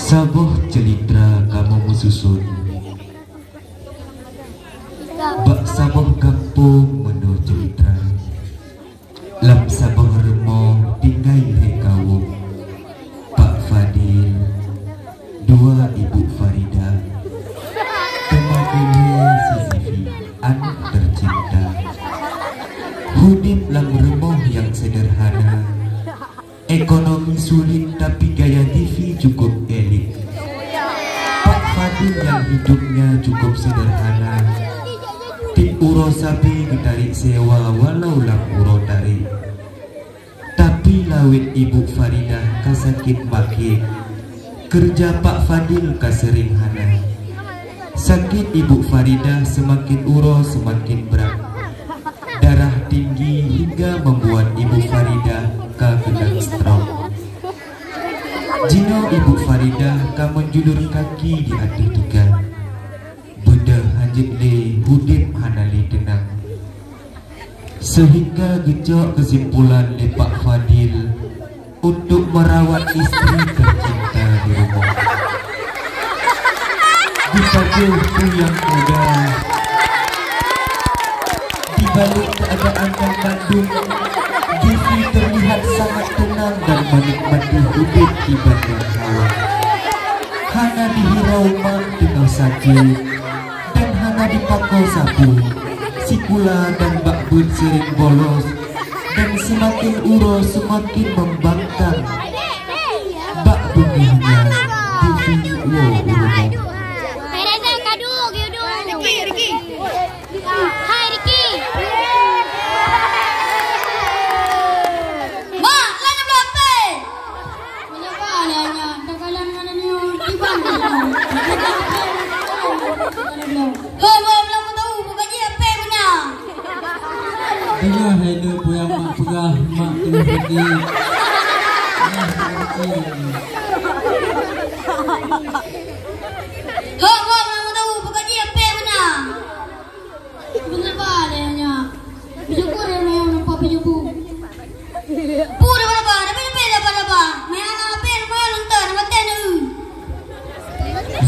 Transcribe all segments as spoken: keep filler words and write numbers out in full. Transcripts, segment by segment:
Saboh ceulitra kamoe meususon. Bak saboh gampông meunoe ceulitra. Lam saboh rumoh tinggai lhèe kawöm. Pak Fadil, dua Ibu Faridah, teuma lhèe si Zifi, aneuk teucinta. Udép lam rumoh nyang seudeurhana. Ekonomi sulit, tapi gaya Zifi cukup elit. Pak Fadil nyang hidupnya cukup sederhana. Tiep uroe sabe geutarek sewa walau lam uroe tarek. Tapi lawét Ibu Faridah ka sakét makét. Keureuja Pak Fadil ka seuréng hana. Sakét Ibu Faridah seumaken uroe seumaken brat. Darah tinggi hingga membuat Ibu Faridah ka keunong stroke. Jinoe Ibu Faridah ka meujulur kaki di ateueh tika. Beudôh hanjeuet lé, udép hana lé teunang. Seuhingga geucok keusimpulan lé Pak Fadil untuk merawat istri tercinta di rumah. Dipajoh peue nyang muda, di balik keadaan nyang mandum, Zifi terlihat sangat tenang dan menikmati udép di Bandar Hawa. Hana dihirau mak teungoh sakét, dan hana dipakoe sapeue. Sikula dan bak beuet seuréng bolos, dan seumaken uroe seumaken membangkang. Bak beungoh nyan, Zifi woe u rumoh. Hai, Riki! Mak, lôn bloe hapé! Meunyoe ka lé nyan, takalan ngon nyoe, kiban nyoe. Hei, wah, belum tahu, buka je hapé beuna. Deungoe hai lôn peue nyang mak peugah, mak tuh hati. Hei, wah, belum tahu, buka je hapé beuna. Beuneuba lé nyan. Syukur lé nyan nampak peue nyoe bu. Pu dah ba-ba, dah pé-pé dah ba-ba. Meuhana hapé meuhana lontar, mantén eu.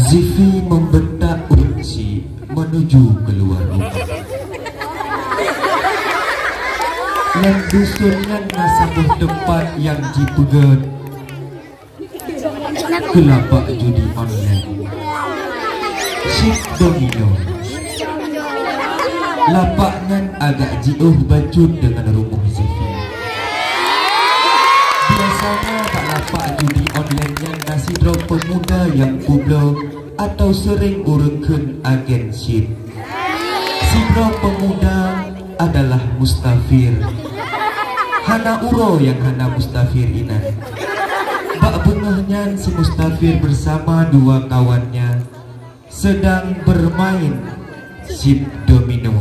Zifi membentak ureueng chik menuju keluar rumah. Lam dusun nyan na saboh teumpat nyang jipeugét keu lapak judi online. Chip domino. Lapak nyan agak jiôh bacut deungon rumoh Zifi. Biasanya bak lapak judi online nyan na sidroe peumuda nyang peubloe atau seuréng ureueng kheun agen chip. Sidroe peumuda adalah mustafir. Hana uroe nyang hana mustafir inan. Bak beungoh nyan si mustafir bersama dua kawannya sedang bermain chip domino.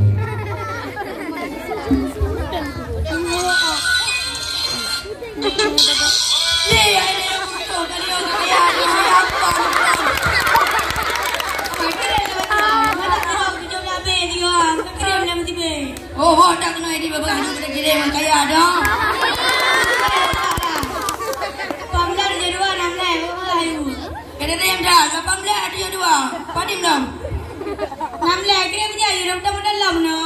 Oh, oh, tak kena di bawah ni, kita kira orang kaya dah. Pamdan jadi dua enam lai, oh, ayu. Kena ada yang dah, lapan belas ada yang dua. Padim dong. Enam lai, kira punya ayu, dah dalam no.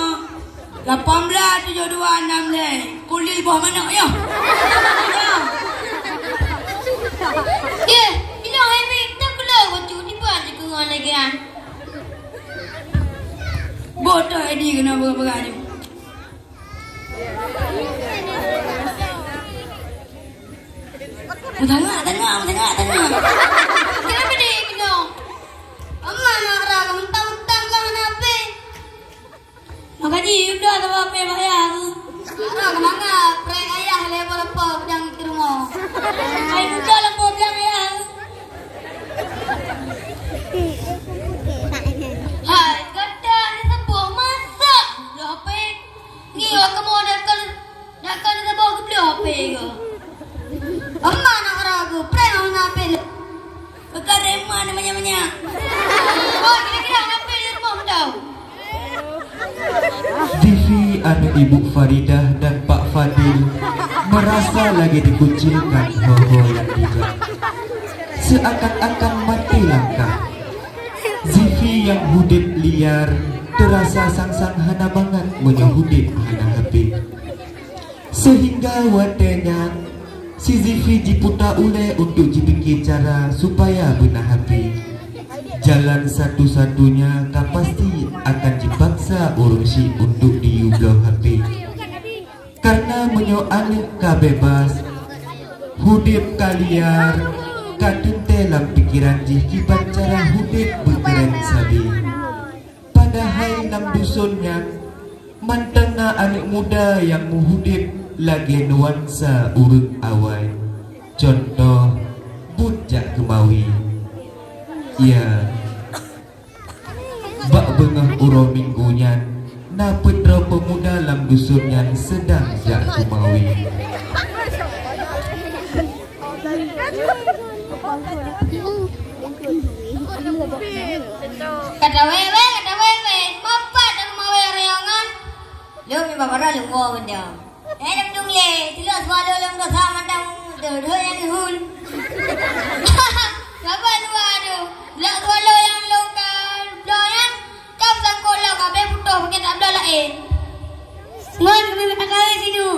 Lapan belas tujuh dua enam leh. Kulil boh manok, ya. Ya. Ye, inoe hai meh, tak kula waktu ni buat je keu orang lagi, ah. Boh tu Edi kena berat-berat ni. Tengok, tengok, tengok, tengok. Kenapa dia kena? Aman nak raga mentang-mentang kau nak apa? Maka ji udah sama apa bayar. Mana kemana? Prank ayah level apa pedang di rumah. Hai udah lah kau bilang ayah. Hai kata ni sebuah masak. Dah apa? Ni orang kamu dah kal Dah ka neutabah geubloe H P kah? Amma nak ragu, prank awak na H P lé. Keukarema na manyak-manyak. Oh, kira-kira na H P di rumoh mantong. Vivi, aneuk ibu Faridah dan Pak Fadil merasa lagi dikucilkan ho-ho nyang diga. seakan-akan mati langkah. Zifi nyang udeb liar teurasa sang-sang hana mangat meunyoe udeb hana H P. Seuhingga watée nyan, si Zifi jiputa ulée untuk jipike cara supaya beuna H P. Jalan satu-satunya ka pasti akan jipaksa ureuëng syiek untuk jiyue bloe H P. Kareuna meunyoe aneuëk ka beubaih, udeb ka liar, ka teuntée lam pikeran jih kiban cara udeb beukeuren sabe. Padahai lam duson nyan, mantong na aneuëk muda nyang meuudeb lagée nuansa ureuëng awai. Cuntoh, buet jak keumawe. Ya, bak beungoh uroe Minggu nyan, na peuet droe peumuda lam duson nyan seudang jak keumawe. Kata wewe, kata wewe, mapat dah keumawe rayongan. Lom ni babara lom mo benda. Eh, dam dung le, tilok swallow lom dosa mandang deuh-deuh nyang lhun. Sabar dua tu. Lok swallow nyang lom ka bloe nyan, kam sangkot lom ka beh putôh pakai tak bloe laén. Ngon kami tak kawin sinu.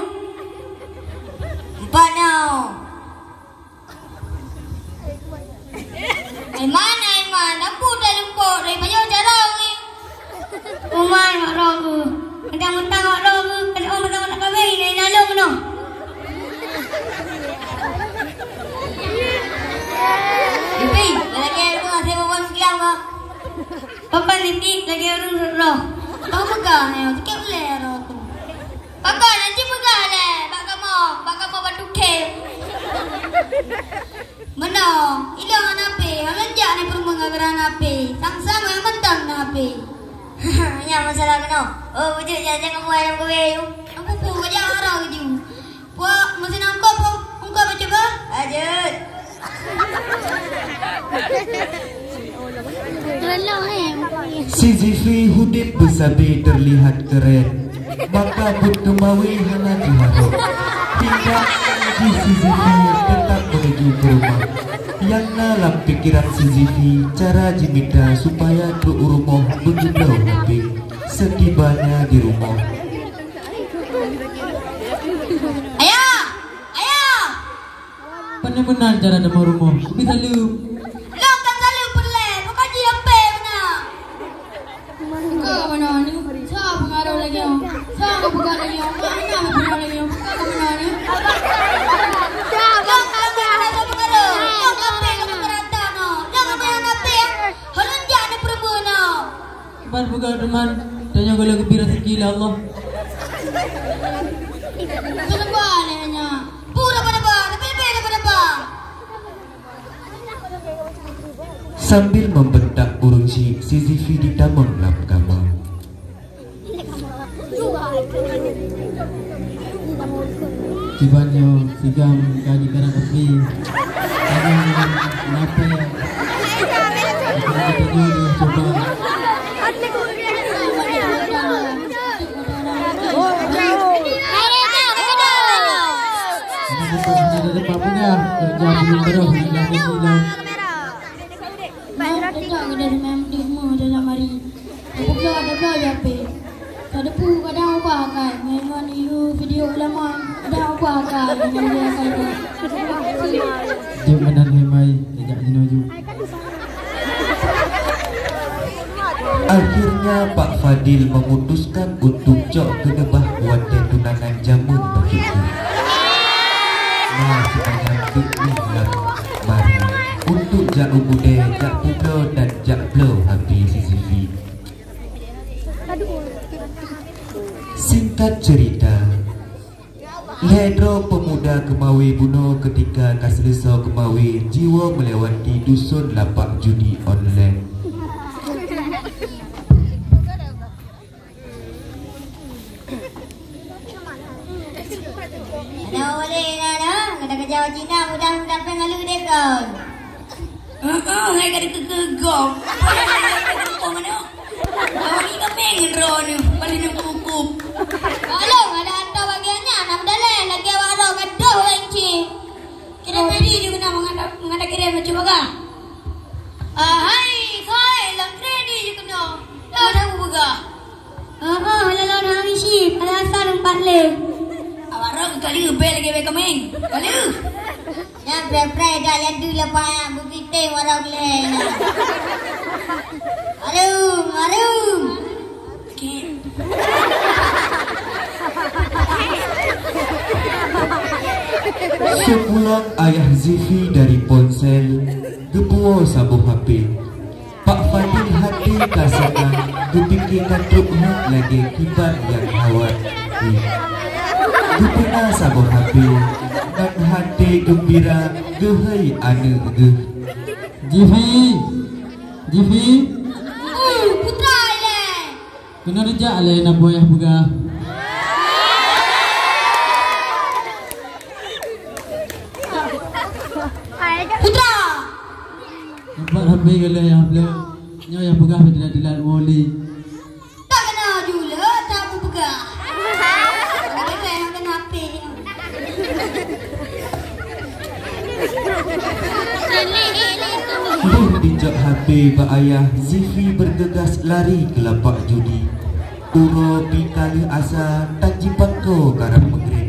Empat nau. Aiman, Aiman, lampu dah luput dari payah jarang ni. Umai mak roh ku. Mentang-mentang mak roh ku, kan oh mentang nak kawin, ni nalung noh. Ipi, lagi aku masih mau sekian, Mak. Papan lipik lagi ureuëng roh. Kau pegang ya, sikit boleh roh tu. Pakon, Haji peugah lé, bak kamoe, bak kamoe batu kem. Meunoe, ilong hana H P, hana jak ni peurumoh gara-gara hana H P. Sang-sang nyang mantong na H P. Nyan masalah keunoe. Oh, beujeuet jak, jak kamoe ayam kawé tu. Aku pun kajak arah keju. Puak, mesin angkot pun, angkot baca bah? Lanjut. Si Zifi udeb beusabe teulihat keuren, maka buet keumawe hana jiharôk. Tingkat jih si Zifi teutap meunuju keu rumoh. Nyang na lam pikeran si Zifi cara jimita supaya trok u rumoh beugeubloe H P. Seutibanya di rumoh. Ayah! Ayah! Pane meunan cara teuma rumoh? Kubi saleuem. Lôn ka saleuem peureulée, bukan jih H P meunan. Ka meunan ni, sa peungaroh lagée nyoe. Sa ka peugah lagée nyoe, ka meunan peugah lagée nyoe. Ka meunan ni. Lôn ka meunan lagée peungaroh. Lôn ka H P ka peugah rata nyoe. Lôn ka meunan H P, holon jak ni peureumeun nyoe. Ban peugah teuma, tanyoe gohlom geubri raseuki lé Allah. Keubah lé nyan. Pura pada ba, tapi lebih daripada ba. Sambil membentak ureuëng syiek, si Zifi ditamong lam kama. Kiban nyoe sigam ka jikarab api. Padahai lapée. Kita nyoe cuba. Ini bukan ada tempat peugah, kerja belum terus, nak dah gaji dah. Mak, kita kena demam di rumah dalam hari. Ada pula, ada pula, ya, Pe. Ada pun kadang ubah akai. Ngon, ngon, video ulama, kadang ubah akai. Ngon, dia akai tu. Jom meunan hai mai, tajak jinoe ju. Akhirnya, Pak Fadil memutuskan untuk cok keuneubah watée tunangan jameun bacut tu. Nah, sebanyak tu ni lam mari untuk jak u keudée, jak peubloe dan jak bloe H P si Zifi. Singkat cerita, lhée droe peumuda keumawe bunoe keutika ka seuleusoe keumawe jiwoe meulewati duson lapak judi online. Hana boleh na, na. Kata kerja Cina mudah-mudahan penghalu dekon. Heeh, hai ka dikeugom. Apa yang ada di kampung mana? Awak ni kambing droe ni, paling nyang kukup. Kalau ada harta bagiannya, enam dalai lagi awak roh gadoh wenci. Jadi juga nak mengada, mengada kira macam apa? Ahai, khai, lam kira ni je kena. Dah tahu peugah. Ah, ah, lalu nak misi, pada asal empat leh. Awak rong kali ubé lagi baik kemeng. Kali. Nyan pre-pre dah ladu lepas bukiteng warau leh nyan. Arum, arum. Sepulang ayah Zifi dari ponsel, geupuwoe saboh H P. Pak Fadil hati ka seunang, geupike ka trok hok lagée kiban nyang hawat. Geupeuna saboh H P, ngon hati geumbira geuhei aneuëk geuh. Zifi! Zifi! Uh, putra ilée! Keunoe neujak lé na boh yah peugah. Putra! Nampak ramé galak yah bleu. Nyoe yah peugah bak dilat-dilat woli. Tak kena ju le, tak beupeugah. Ada yang kena pek. Lheueh jicok H P bak ayah, Zifi bergegas lari ke lapak judi. Uroe pih ka lheueh asa, tan jipako karab Maghrib.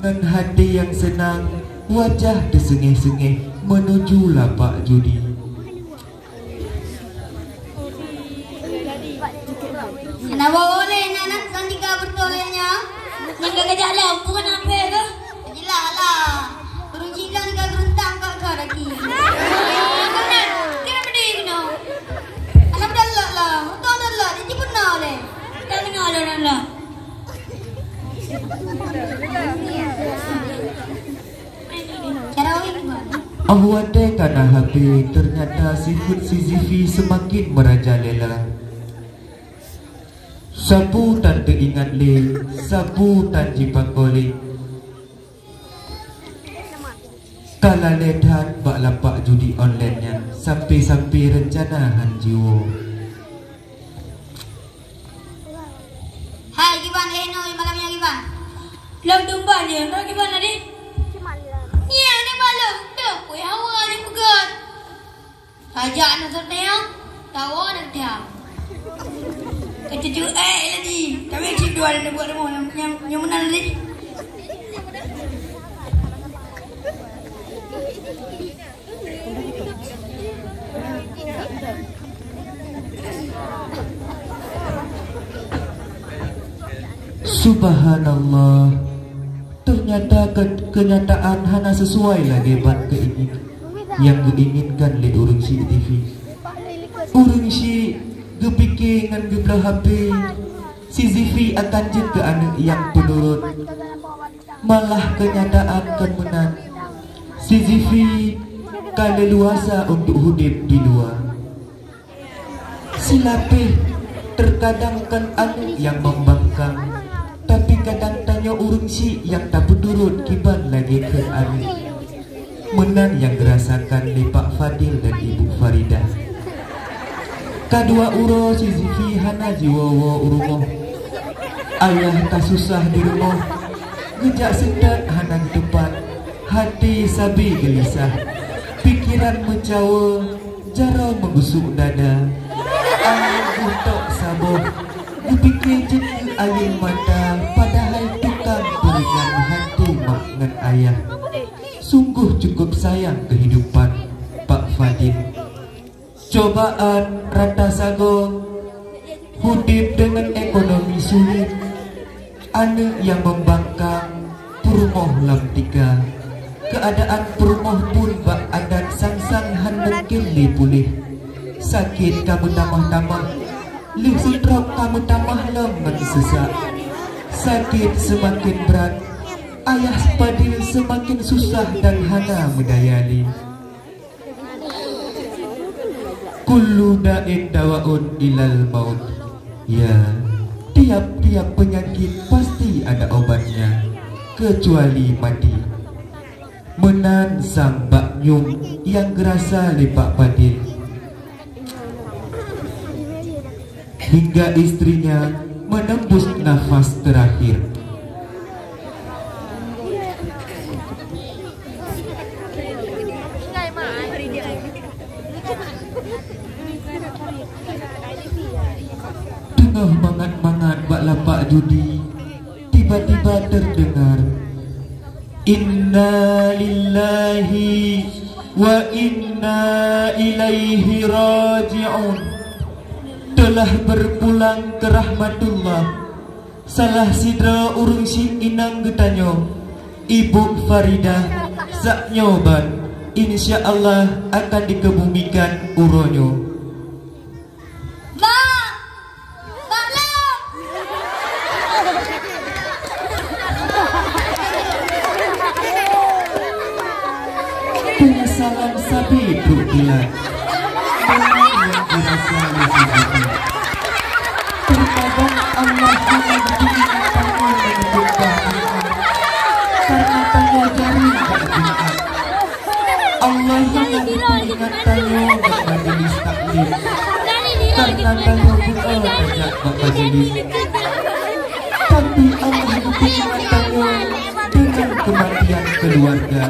Ngon hati nyang seunang, wajah teuseungeh-seungeh menuju lapak judi. Kenapa boleh anak-anak sang tiga bertolehnya? Nyang gagah jalan, bukan apa ke? Jelah lah. Ureuëng jilan ka geureuntang ka ka lagi. Kenapa dia kena? Alhamdulillah lah. Untung Allah, jadi benar leh. Tak kena lah, Allah. Cara orang ni, Bang. Óh watée ka na H P, teunyata sifeuet si Zifi seumaken meurajalela. Sapeue tan teuingat lé, sapeue tan jipako lé. Ka lalée that bak lapak judi online nyan, sampai-sampai reuncana han jiwoe. Hai, kiban, eh, noi, malam nyoe kiban. Lom tumban je, noi kiban tadi. Nyan, ni malam, dah pui hawa ni peugah. Tajak aneuk seutia, tawa aneuk seutia. Keutuju, eh, lagi. Kami cit dua aneuk buat rumah nyang, nyang, nyang meunan tadi. Subhanallah. Teunyata ke-, keunyataan hana sisuai lagée ban keuingin, nyang geuinginkan lé ureuëng syiek Zifi. Ureuëng syiek geupike ngon geubloe H P, si Zifi akan jeuet keu aneuk nyang peunurot. Malah keunyataan kon meunan, si Zifi ka leuluasa untuk udeb di luwa. Silapeh, teukadang kon aneuk nyang membangkang, tapi kadang tanyoe ureuëng syiek nyang tapeuturot kiban lagée kheun aneuk. Meunan nyang geurasakan lé Pak Fadil dan Ibu Faridah. Ka dua uroe si Zifi hana jiwoe-woe u rumoh. Ayah ka susah di rumoh, geujak seutôt hana geuteupat, hati sabe geulisah, pikeran meucawa, jaroe meugusuk dada. Ayah geutok saboh, geupike jeuet keu ayeuen mata, padahai tukang peuringan hati mak ngon ayah. Sungguh cukup sayang keuhidupan Pak Fadil. Cobaan rata sagoe, udeb deungon ekonomi sulet, aneuk nyang membangkang, peurumoh lam tika. Keuadaan peurumoh pun bak adat sang-sang han mungken lé puléh. Sakét ka meutamah-tamah, lheueh seutrok ka meutamah lom ngon seusak. Sakét seumaken brat, ayah Fadil seumaken susah dan hana meudaya lé. Kullu da'in dawaun ilal maut. Ya, tiap-tiap penyakit pasti ada obatnya, kecuali mati. Meunan sang bak nyum nyang geurasa lé Pak Fadil. Hingga istrinya menembus nafas terakhir. Teungoh mangat-mangat bak lapak judi, tiba-tiba terdengar, "Inna lillahi wa inna ilaihi raji'un." Telah berpulang ke rahmatullah salah sidroe ureuëng syiek inong geutanyoe, Ibu Faridah. Saat nyoe ban, insya Allah akan dikebumikan uroe nyoe. Mak! Mak Long! Penyesalan sabe trok bulan. Memang nyang dirasa lé si Siti. Terkadang Allah hana geupeuingat tanyoe meunyoe bak doa. Karena tanyoe jareueng bak Jumat. Allah hana geupeuingat tanyoe bak majlis taklim. Karena tanyoe beuet tajak bak majlis. Tapi Allah geupeuingat tanyoe dengan kematian keluarga.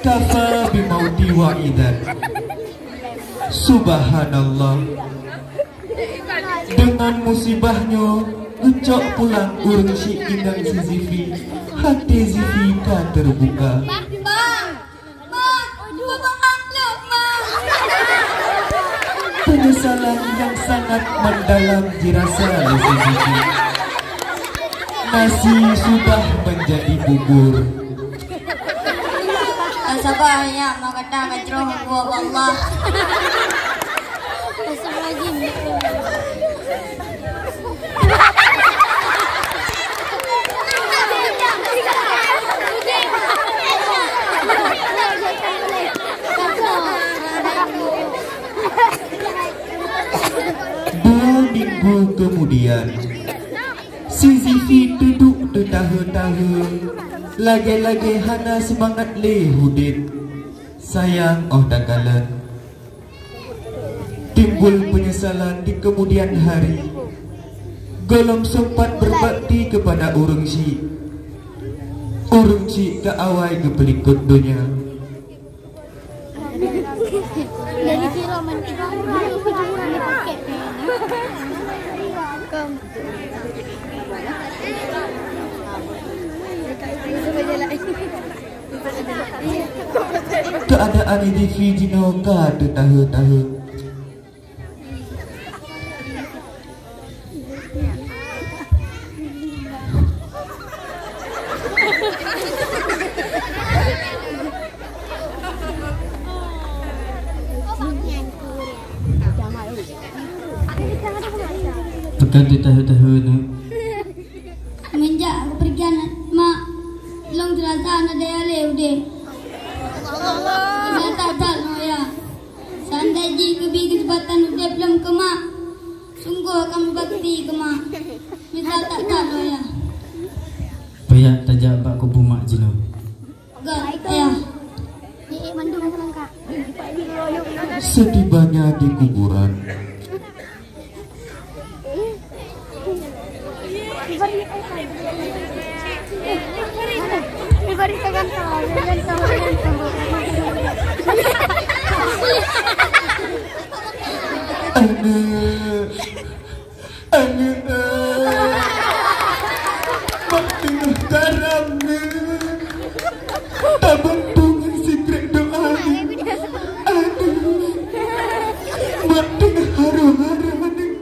Kafa bimauti wa'idan. Subhanallah. Dengan musibah nyoe, geucok pulang ureuëng syiek inong si Zifi. Hati Zifi ka terbuka. Penyesalan yang sangat mendalam dirasa lé si Zifi. Nasi sudah menjadi bubur. Sabar, ya, mak kata ka jroh Allah. Dua minggu kemudian, si Zifi teuduek teutahe-tahe, lagée-lagée hana seumangat lé udeb. Sayang óh takalon. Timbul penyesalan di kemudian hari. Gohlom sempat berbakti kepada ureuëng syiek. Ureuëng syiek ka awai geupeulikot donya. Keuadaan di Fiji nyoe ka teutahe-tahe. Pakon teutahe-tahe nyoe? Semenjak keupeurgian mak, lôn teurasa hana daya lé udeb. Hana that-that lôn, Ayah. Seandai jih geubri keuseumpatan udeb lom keu mak, sunggoh akan meubakti keu mak. Mita that-that lôn, Ayah. Payah tajak bak kubu mak jinoe. Gak, Ayah. Setibanya di kuburan, Aneuk, aneuk, eh. Mak teungoh karam, neuk. Tabeuet ngon sikrek doa, neuk. Aduh. Mak teungoh harôh-harôh, neuk.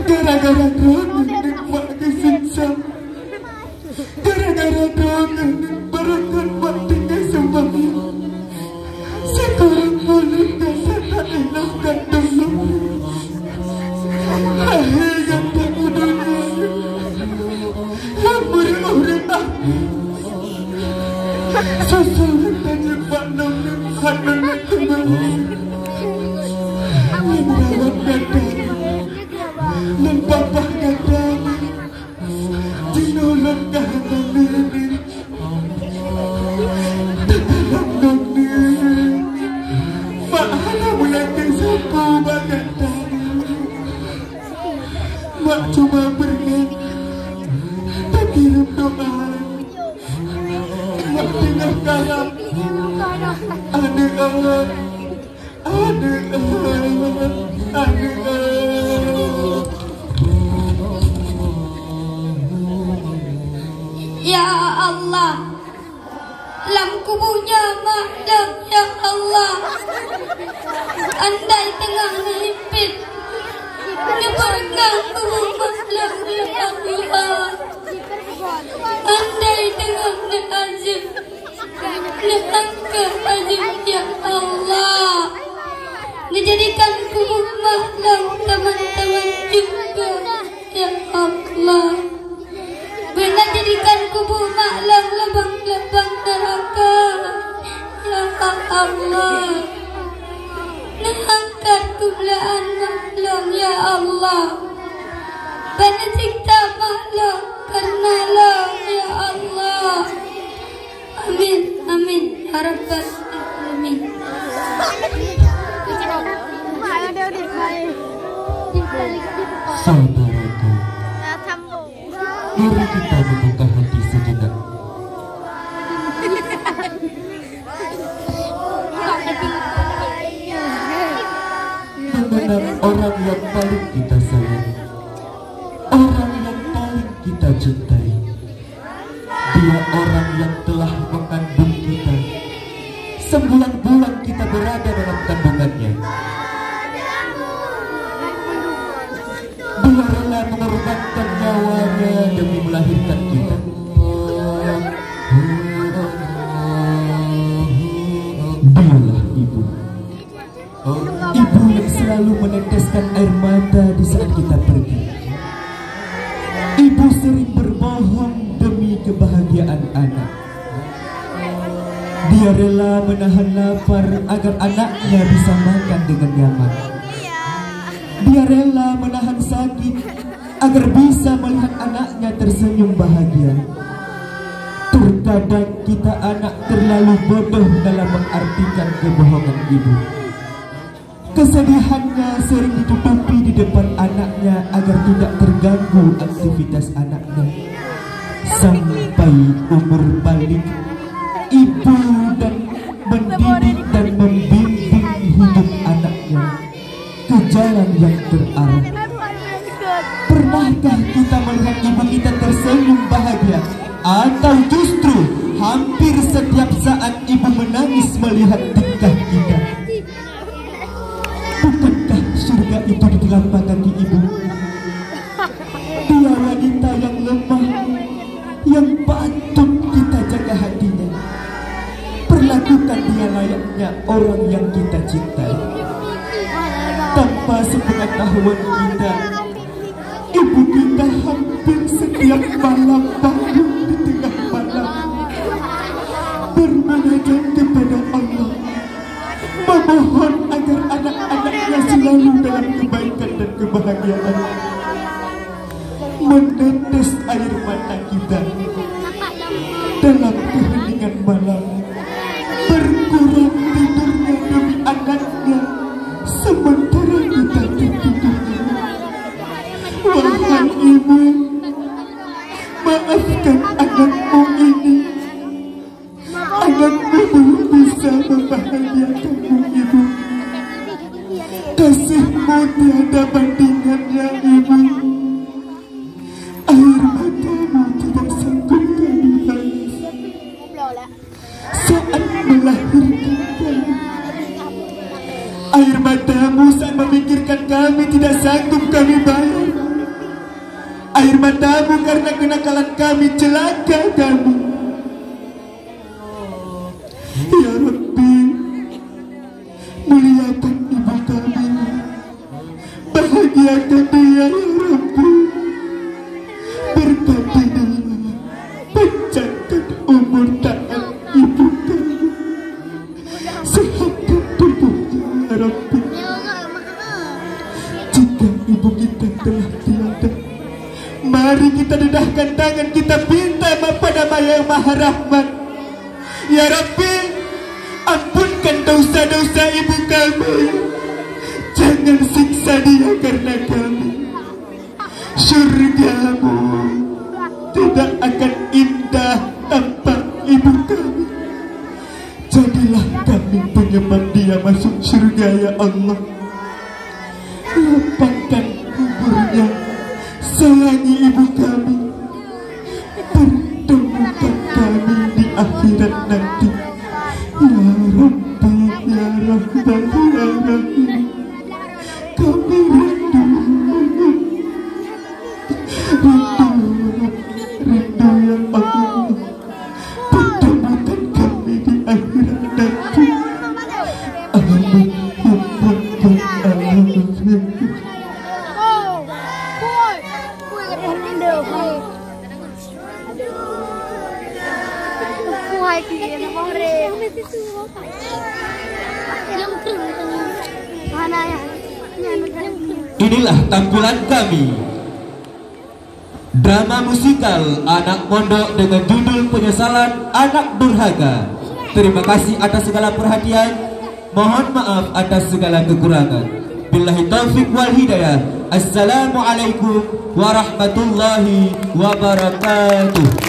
Gara-gara droeneuh, neuk, mak geuseksa. Gara-gara droeneuh, neuk, barangkat mak tinggai seumayang. Sikureueng buleuen ka satat lom gata lom. Hai gata u donya, lam ureueng-ureueng aku. Soe-soe tanyoe bak lôn, neuk, hana lôn teumanyong. Lôn rawat gata, lôn babah gata. Jinoe lôn ka hana lé, neuk. Teukalon lôn, neuk. Mak hana meulakée sapeue bak gata, neuk. Mak cuma beureukat takirém doa. Mak teungoh karam. Aneuk Allah. Aneuk, aneuk, aneuk. Andai teungoh neuhimpit, neupeureugang kubu makhlong lé Allah. Andai teungoh neuazeueb, neuangkat azeueb, ya Allah. Neujadikan kubu makhlong teman-teman juga, ya Allah. Beuna jadikan kubu makhlong lubang-lubang neuraka, ya Allah. Neuangkat keumuliaan makhlong, ya Allah. Beuna siksa makhlong kareuna lôn, ya Allah. Amin, amin, ya Rabbal Alamin. Saudaraku, mari kita membuka hati sejenak. Mengenang orang yang paling kita sayang, orang yang paling kita cintai. Dia orang yang telah mengandung kita. Sembilan bulan kita berada dalam kandungannya. Dia rela mengorbankan nyawanya demi melahirkan kita. Dialah ibu. Ibu yang selalu meneteskan air mata di saat kita pergi. Ibu sering berbohong demi kebahagiaan anak. Dia rela menahan lapar agar anaknya bisa makan dengan nyaman. Dia rela menahan sakit agar bisa melihat anaknya tersenyum bahagia. Terkadang kita anak terlalu bodoh dalam mengartikan kebohongan ibu. Kesedihannya sering ditutupi di depan anaknya agar tidak terganggu aktivitas anaknya. Sampai umur baligh, ibu dan mendidik dan membimbing hidup anaknya ke jalan yang terarah. Pernahkah kita melihat ibu kita tersenyum bahagia? Atau justru hampir setiap saat ibu menangis melihat tingkah kita? Bukankah surga itu di telapak kaki ibu? Dia wanita yang lemah, yang patut kita jaga hatinya. Perlakukan dia layaknya orang yang kita cintai. Tanpa sepengetahuan kita, ibu kita hampir setiap malam bangun di tengah malam, bermunajat kepada Allah, memohon agar anak-anaknya selalu dalam kebaikan dan kebahagiaan. Menetes air mata kita dalam keheningan malam, berkurang tidurnya demi anaknya, sementara kita tertidur. Wahai ibu, maafkan anakmu ini. Anakmu belum bisa membahagiakanmu, ibu. Kasihmu tiada bandingannya, ibu. Air matamu tidak sanggup kami balas. Saat melahirkan kami, air matamu saat memikirkan kami tidak sanggup kami bayar. Air matamu karena kenakalan kami, celaka kami. Ya Rabbi, muliakan ibu kami. Bahagiakan dia, ya Rabbi. Berkati dia. Panjangkan umur taat ibu kami. Sehatkan tubuhnya, ya Rabbi. Jika ibu kita telah tiada, mari kita dedahkan tangan, kita pinta pada Yang Maha Rahmat. Ya Rabbi, ampunkan dosa-dosa ibu kami. Jangan siksa dia karena kami. Syurga-Mu tidak akan indah tanpa ibu kami. Jadilah kami penyebab dia masuk syurga, ya Allah. Lapangkan kuburnya, sayangi ibu kami, pertemukan kami di akhirat nanti. Ya Rabbi, ya Rahman, ya Rahim. Inilah tampilan kami, drama musikal anak mondok dengan judul Penyesalan Anak Durhaka. Terima kasih atas segala perhatian. Mohon maaf atas segala kekurangan. Billahi taufik wal hidayah. Assalamualaikum warahmatullahi wabarakatuh.